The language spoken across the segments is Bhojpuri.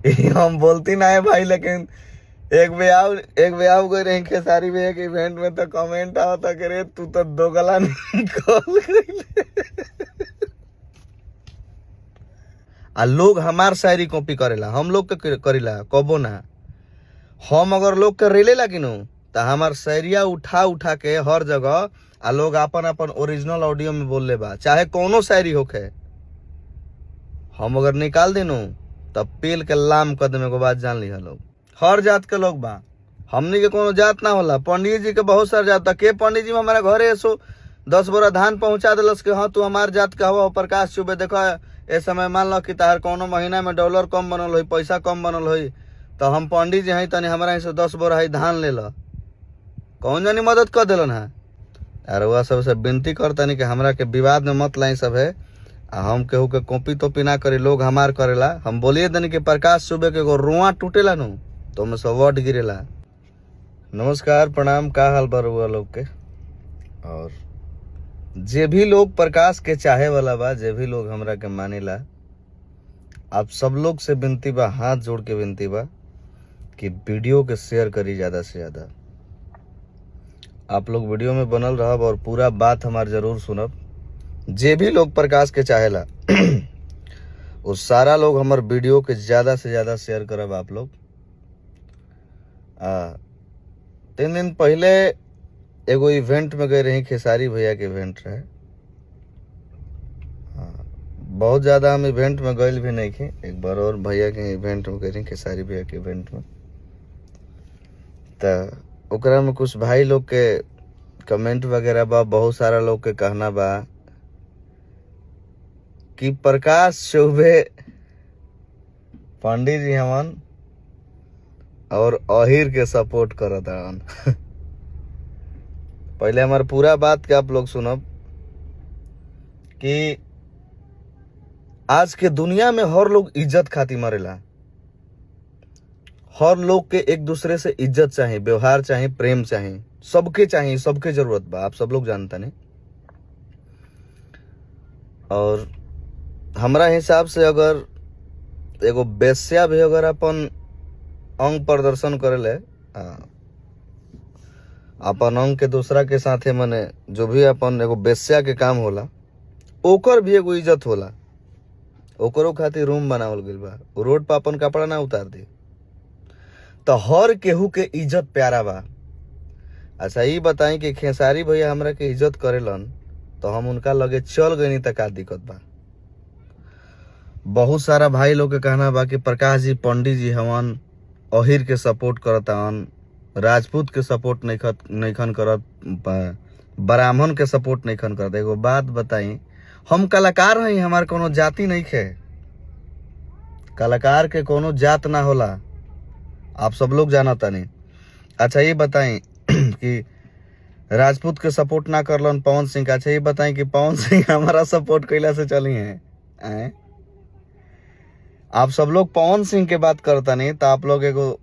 हम बोलती ना है भाई, लेकिन एक बे आउ, एक बे आउ गए रही खेसारी भैया के इवेंट में, तो कमेंट आवता करे तू तो दोगला निकल गइले। आ लोग हमार शायरी कॉपी करेला, हम लोग के करेला कबो ना। हम अगर लोग के रेले लागिनु तो हमार शायरिया उठा उठा के हर जगह आ लोग अपन अपन ओरिजिनल ऑडियो में बोल ले बा, चाहे कोनो शायरी होखे। हम अगर निकाल दिनु तब पेल के लाम कदम एगो बात जान लिहा लोग। हर जात के लोग बा, हमनी के कोनो जात ना होला। पंडित जी के बहुत सारा जात के पंडित जी हमारा घरे सो 10 बोरा धान पहुंचा दिलस कि हाँ तू हमार जात के हवा। प्रकाश चुबे देखो ए समय मान लो कि तार कोनो महीना में डॉलर कम बनल होई, पैसा कम बनल होई, तो हम पंडित जी हैं तनी हमारा से 10 बोरा है धान ले ल, कौन जानी मदद कर दिलन है। अरे वह सबसे विनती करतनी कि हमरा के विवाद में मत लाई सब है, आ हम केहू के कॉपी तोपी ना करी, लोग हमार करेला। हम बोलिए दनी कि प्रकाश चुबे के एगो रुआ टूटेला नु तो ओमे से वर्ड गिरेला। नमस्कार, प्रणाम, का हाल बा रुआ लोग के। और जे भी लोग प्रकाश के चाहे वाला बा, जे भी लोग हमरा के मानेला, आप सब लोग से विनती बा, हाथ जोड़ के विनती बा कि वीडियो के शेयर करी ज़्यादा से ज़्यादा। आप लोग वीडियो में बनल रहब और पूरा बात हमार जरूर सुनब। जे भी लोग प्रकाश के चाहेला वो सारा लोग हमार वीडियो के ज़्यादा से ज़्यादा शेयर करब आप लोग। 3 दिन पहले एगो इवेंट में गए रही, खेसारी भैया के इवेंट रहे। बहुत ज़्यादा हम इवेंट में गए भी नहीं थे, एक बार और भैया के इवेंट में गए रही, खेसारी भैया के इवेंट में। तो ओकरा में कुछ भाई लोग के कमेंट वगैरह बा, बहुत सारा लोग के कहना बा कि प्रकाश चौबे पंडित जी हवन और अहिर के सपोर्ट करत हवन। पहले हमार पूरा बात के आप लोग सुनब कि आज के दुनिया में हर लोग इज्जत खातिर मरेला, हर लोग के एक दूसरे से इज्जत चाहिए, व्यवहार चाहिए, प्रेम चाहिए, सबके चाहिए, सबके जरूरत बा, आप सब लोग जानता नहीं। और हमरा हिसाब से अगर एगो बेस्या भी अगर अपन अंग प्रदर्शन करेले, अपन अंग के दूसरा के साथे मने जो भी अपन एगो बेस्या के काम होला, ओकर भी एगो इज्जत होला, ओकरो खातिर रूम बनावल गइल बा, रोड पर अपन कपड़ा ना उतार दे। तो हर केहू के इज्जत प्यारा बा। अच्छा ये बताई कि खेसारी भैया हमरा के इज्जत करेलन तो हम उनका लगे चल गई त का दिक्कत बा। बहुत सारा भाई लोग के कहना बा कि प्रकाश जी पंडित जी हवन, अहिर के सपोर्ट करतान, राजपूत के सपोर्ट नइखन करत, ब्राह्मण के सपोर्ट नइखन करत। एगो बात बताई, हम कलाकार हई, हमार कोनो जाति नहीं खे, कलाकार के कोनो जात ना होला, आप सब लोग जानता नहीं। अच्छा ये बताई कि राजपूत के सपोर्ट ना करलन पवन सिंह का। अच्छा ये बताई कि पवन सिंह हमारा सपोर्ट कैला से चली हैं? आप सब लोग पवन सिंह के बात करता नहीं तो आप लोग एगो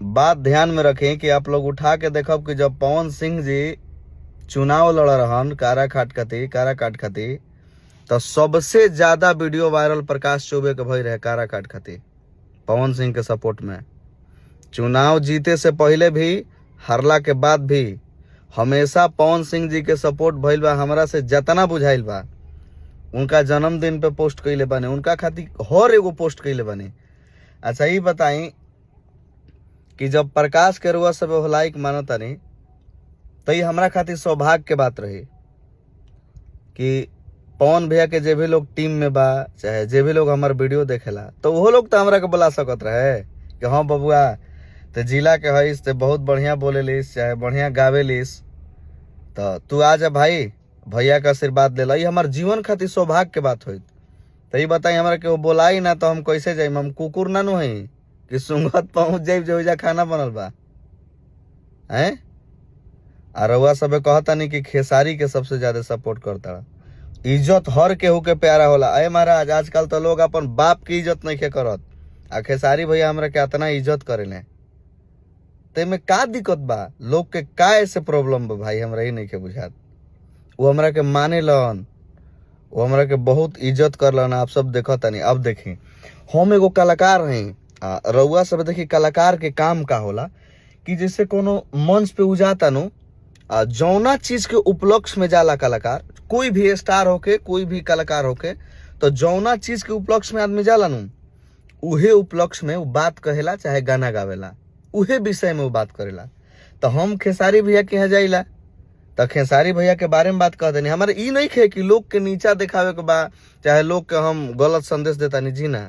बात ध्यान में रखें कि आप लोग उठा के देखब कि जब पवन सिंह जी चुनाव लड़ रहन काराकाट खातिर, तो सबसे ज्यादा वीडियो वायरल प्रकाश चौबे के भई रहे काराकाट खातिर पवन सिंह के सपोर्ट में। चुनाव जीते से पहले भी, हारला के बाद भी हमेशा पवन सिंह जी के सपोर्ट भइल बा। हमरा से जतना बुझाइल बा, उनका जन्मदिन पे पोस्ट कइले बानी, उनका खातिर हर एगो पोस्ट कइले बानी। अच्छा ये बताई कि जब प्रकाश के रुआ सब लाइक मानतानी तो ये हमरा खातिर सौभाग्य के बात रही कि पवन भैया के जे भी लोग टीम में बा, चाहे जे भी लोग हमार वीडियो देखेला, तो वो लोग तो हमरा के बुला सकत रहे कि हाँ बबुआ तो जिला के हईस, तो बहुत बढ़िया बोलेलिस, चाहे बढ़िया गावेलिस, तो तू आ जा भाई, भैया का आशीर्वाद ले ला। ये हमार जीवन खातिर सौभाग्य के बात होई। तो ये बताई हमरा के वो बोलाई ना तो हम कैसे जाइम? हम कुकुर ना नु हई कि सुंगत पहुंच जाइब जो जा खाना बनल बा हैं। आ रउआ सबे कहता नहीं कि खेसारी के सबसे ज्यादा सपोर्ट करता। इज्जत हर केहू के प्यारा होला। अरे महाराज, आजकल तो लोग अपन बाप की इज्जत नहीं के करत, आ खेसारी भैया हमरा के इतना इज्जत करेले, ते में का दिक्कत बा? लोग के का ऐसे प्रॉब्लम बा भाई, हमरा ही नहीं के बुझात। वो हमरा के माने लन, वो हमरा के बहुत इज्जत करलन, आप सब देखतानी। अब देखी हम एगो कलाकार हई, रउआ सब देखी कलाकार के काम का होला कि जैसे कोनो मंच पे उ जाता नु, जौना चीज के उपलक्ष्य में जाला कलाकार, कोई भी स्टार होके कोई भी कलाकार होके, तो जौना चीज के उपलक्ष्य में आदमी जाला नु, उहे उपलक्ष्य में उ बात कहेला चाहे गाना गावेला, उहे विषय में उ बात करेला। तो हम खेसारी भैया के यहाँ जाइला तो खेसारी भैया के बारे में बात कह देनी। हमारे ई नहीं खे कि लोग के नीचा दिखावे के बा, चाहे लोग के हम गलत संदेश देता नहीं जी ना।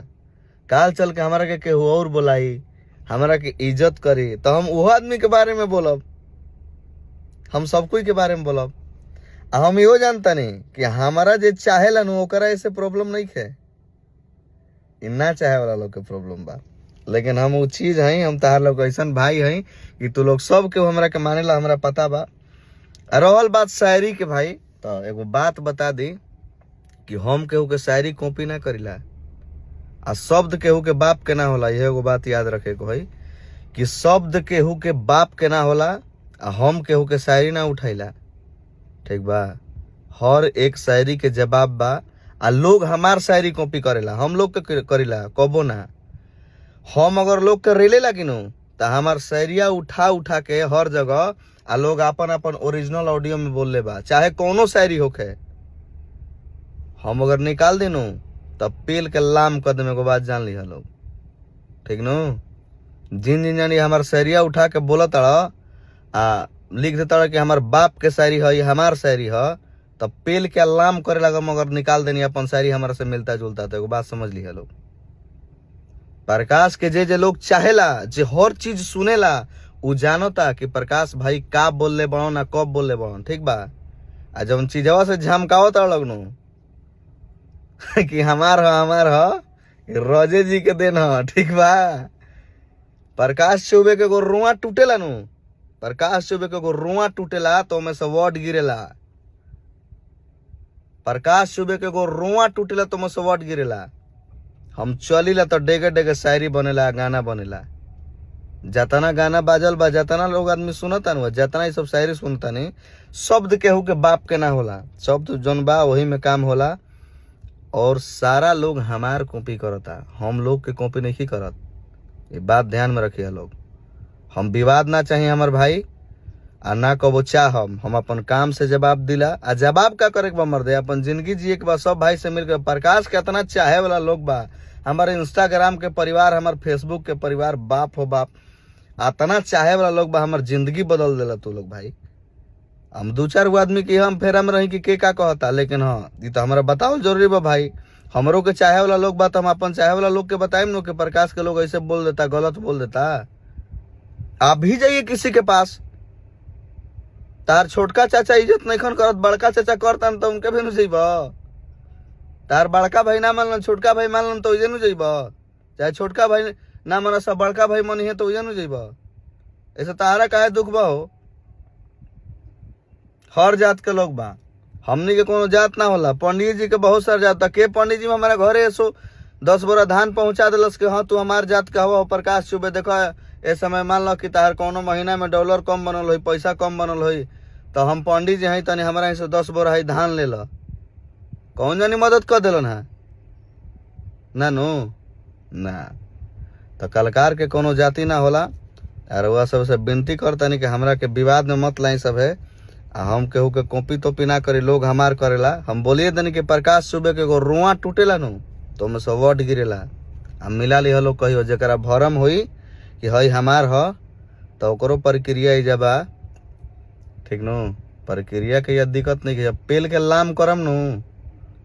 काल चल के हमारा के केहू और बोलाई, हमारा के इज्जत करी, तो हम उहो आदमी के बारे में बोलब, हम सब कोई के बारे में बोलब। आ हम इहो जानता नहीं कि हमारा जे चाहेला नु ओकरा ऐसे प्रॉब्लम नहीं खे, ई ना चाहे वाला लोग के प्रॉब्लम बा। लेकिन हम उ चीज हई, हम तहार लोग ऐसन भाई हई कि तू लोग सब के हमरा के मानेला, हमरा पता बा। आ रहल बात शायरी के भाई, तो एगो बात बता दी कि हम केहू के शायरी कॉपी ना करीला, आ शब्द केहू के बाप के ना होला। यह एगो बात याद रखे के होई कि शब्द केहू के बाप के ना होला, आ हम केहू के शायरी ना उठैला, ठीक बा। हर एक शायरी के जवाब बा, आ लोग हमार शायरी कॉपी करेला, हम लोग के करीला कबो ना। हम अगर लोग के रेले लागिनु तो हमार शायरिया उठा उठा के हर जगह आ लोग अपन अपन ओरिजिनल ऑडियो में बोल ले बा, चाहे कोनो शायरी होखे। हम अगर निकाल देनु तब पेल के लाम कर देम, एगो बात जान लिहा लोग, ठीक नु। जिन जिन जानी हमार शायरिया उठा के बोलत आ लिख देता कि हमार बाप के शायरी है, हमार शायरी है, तब पेल के लाम करे लगा, मगर निकाल देनी अपन शायरी हमारा से मिलता जुलता। तो एगो बात समझ लिहा लोग, प्रकाश के जे जे लोग चाहेला, जे हर चीज सुनेला, उ जानता कि प्रकाश भाई का बोलले बड़न ना कब बोलले बड़न, ठीक बा। आ जब चीजवा से झमकावत लगनु कि हमार ह हमार ह, रजे जी के देन ह, ठीक बा। प्रकाश चौबे के एगो रुआ टूटेला नु, प्रकाश चौबे के एगो रुआ टूटेला तो ओमे से वर्ड गिरेला। प्रकाश चौबे के एगो रुआ टूटेला तो ओमे से वर्ड गिरेला। हम चलीला तो डेगे डेगे शायरी बनेला, गाना बनेला। जतना गाना बाजल बा, जतना लोग आदमी सुनता नु, जतना ये सब शायरी सुनता नहीं, शब्द केहू के बाप के ना होला, शब्द जौन बा वही में काम होला। और सारा लोग हमार कॉपी करता, हम लोग के कॉपी नहीं करत, ये बात ध्यान में रखिए लोग। हम विवाद ना चाहिए हमार भाई, आ ना कबो चाहम, हम अपन काम से जवाब दिला। आ जवाब का करे के बा मर्दे, अपन जिंदगी जिए के बा सब भाई से मिलकर। प्रकाश के इतना चाहे वाला लोग बा, हमारे इंस्टाग्राम के परिवार, हमार फेसबुक के परिवार, बाप हो बाप, इतना चाहे वाला लोग बा, हमार जिंदगी बदल देला तू लोग भाई। हम दो चार गो आदमी के हम फेरा में रही कि के का कहता, लेकिन हाँ ये तो हमारा बताओ जरूरी बा भाई। हमरो के चाहे वाला लोग बा तो हम अपन चाहे वाला लोग के बताएम नो कि प्रकाश के लोग ऐसे बोल देता, गलत बोल देता। आप भी जाइए किसी के पास, तार छोटका चाचा इज्जत नहीं खन करत, बड़का चाचा करता तो उनके भी न जइब। तार बड़का भाई ना मानलन, छोटका भाई मानलन तो उजे न जइब। चाहे छोटका भाई ना मानस, सब बड़का भाई मनी है तो उजे न जइब। ऐसे तारा काहे दुख बा हो? हर जात के लोग बा, हमनी के कोनो जात ना होला। पंडित जी के बहुत सारा जात बा। के पंडित जी हमारा घरे सो 10 बोरा धान पहुंचा दिलस के हाँ तू हमार जात के हवा। प्रकाश चौबे देखो ए समय मान लो कि तार कोनो महीना में डॉलर कम बनल होई, पैसा कम बनल होई, तो हम पंडित जी हैं तनी हमारा से 10 बोरा है धान ले लो, कौन जानी मदद कर दिलन है ना नो ना। तो कलाकार के कोनो जाति ना होला। और वह सबसे विनती करतनी कि हमरा के विवाद में मत लाई सब है, आ हम केहू के कॉपी तोपी ना करी, लोग हमार करेला। हम बोलिए दनी कि प्रकाश चौबे के एगो रुआ टूटेला नु तो ओमे से वर्ड गिरेला। आ मिला लिह लोग कहियो, जकरा भरम होई कि हई हमार ह, तो ओकरो प्रक्रिया एजा बा, ठीक नु। प्रक्रिया के यह दिक्कत नहीं है, जब पेल के लाम करम नु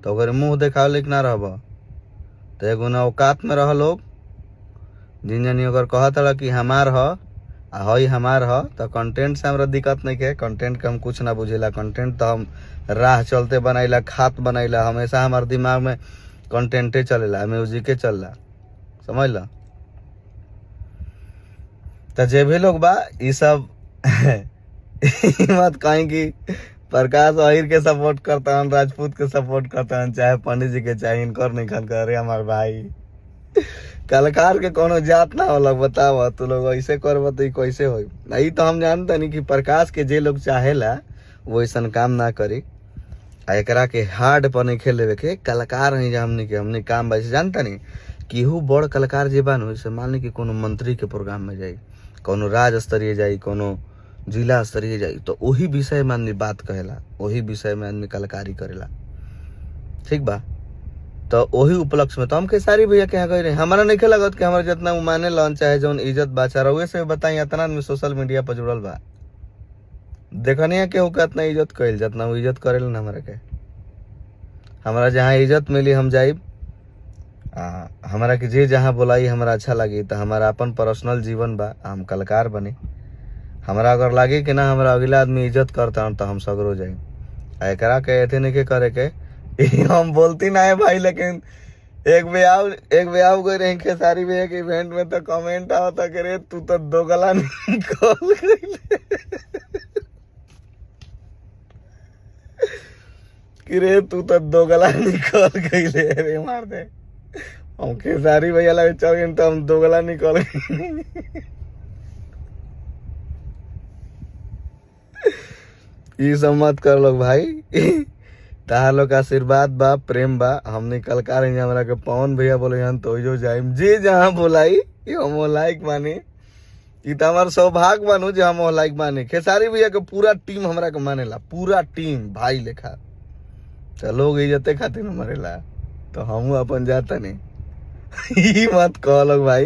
तो ओकर मुँह देखावे लायक ना रहब। तो एगो ना औकात में रह लोग, जिन जनी अगर कहत रह कि हमार ह आ हई हमार ह, तो कंटेंट से हमरा दिक्कत नहीं है। कंटेंट के हम कुछ ना बुझेला, कंटेंट तो हम राह चलते बनाइला, खात बनाइला, हमेशा हमार दिमाग में कंटेंटे चलेला, म्यूजिके चलला, समझ ला। तो जे भी लोग बा ई सब मत कहें कि प्रकाश अहिर के सपोर्ट करता हन, राजपूत के सपोर्ट करता हन, चाहे पंडित जी के, चाहे इनकर नहीं खन करे। हमार भाई कलाकार के कोनो जात ना होला, बताव तू लोग ऐसे करब तो ई कैसे होई? ई तो हम जानता नहीं कि प्रकाश के जे लोग चाहेला वो ऐसन काम ना करी, आ एकरा के हार्ड पर नहीं खेल लेवे के। कलाकार नहीं जा हमनी के, हमनी काम बा जानता नहीं। केहू बड़ कलाकार जे बा नु, जैसे मान ली कि कोनो मंत्री के प्रोग्राम में जाई, कोनो राज्य स्तरीय जाई, कोनो जिला स्तरीय जाई, तो वही विषय में आदमी बात कहेला, वही विषय में आदमी कलाकारी करेला। ठीक बा, तो वही उपलक्ष्य में तो हम खेसारी भैया के यहाँ गए रहे। हमारा नहीं लगत कि हमारा जितना उ माने लन चाहे जौन इज्जत बा, रउए से बताई इतना आदमी सोशल मीडिया पर जुड़ल बा, देखनिया केहू के इतना इज्जत कइल जितना उ इज्जत करेलन हमरा के। हमरा जहाँ इज्जत मिली हम जाइब, हमरा के जे जहाँ बोलाई हमरा अच्छा लगी। तो हमारा अपन पर्सनल जीवन बा, हम कलाकार बनी, हमरा अगर लागी कि ना हमरा अगला आदमी इज्जत करता तो हम सगरो जाई। आ एकरा के एथे नहीं के करे के हम बोलती ना है भाई, लेकिन एक बे आव गई रही खेसारी भैया के इवेंट में, तो कमेंट आवता करे तू तो दोगला निकल गइले कि रे तू तो दोगला निकल गइले। रे मार दे, हम खेसारी भैया लगे चल गए तो हम दोगला निकल गइले। ई सब मत कर लोग भाई, ताहा लोग आशीर्वाद बा, प्रेम बा। हमने कलकार हैं, हमरा के पवन भैया बोले हन तो जो जाइम, जे जहाँ बोलाई हम लाइक मानी। ई तो हमार सौभाग्य बानू जे हम लाइक मानी। खेसारी भैया के पूरा टीम हमरा के मानेला, पूरा टीम भाई लेखा। तो लोग इज्जते खातिर मरेला, तो हमहू अपन जाता नहीं। ई मत कह लोग भाई,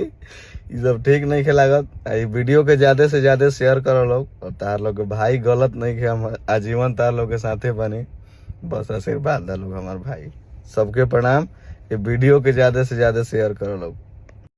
ई सब ठीक नहीं लागत। ई वीडियो के ज्यादा से ज्यादा शेयर करो लोग, और तार लोग के भाई गलत नहीं खे, हम आजीवन तार लोग के साथे बने, बस आशीर्वाद दा लोग हमार भाई। सबके प्रणाम। ये वीडियो के ज्यादा से ज्यादा शेयर करो लोग।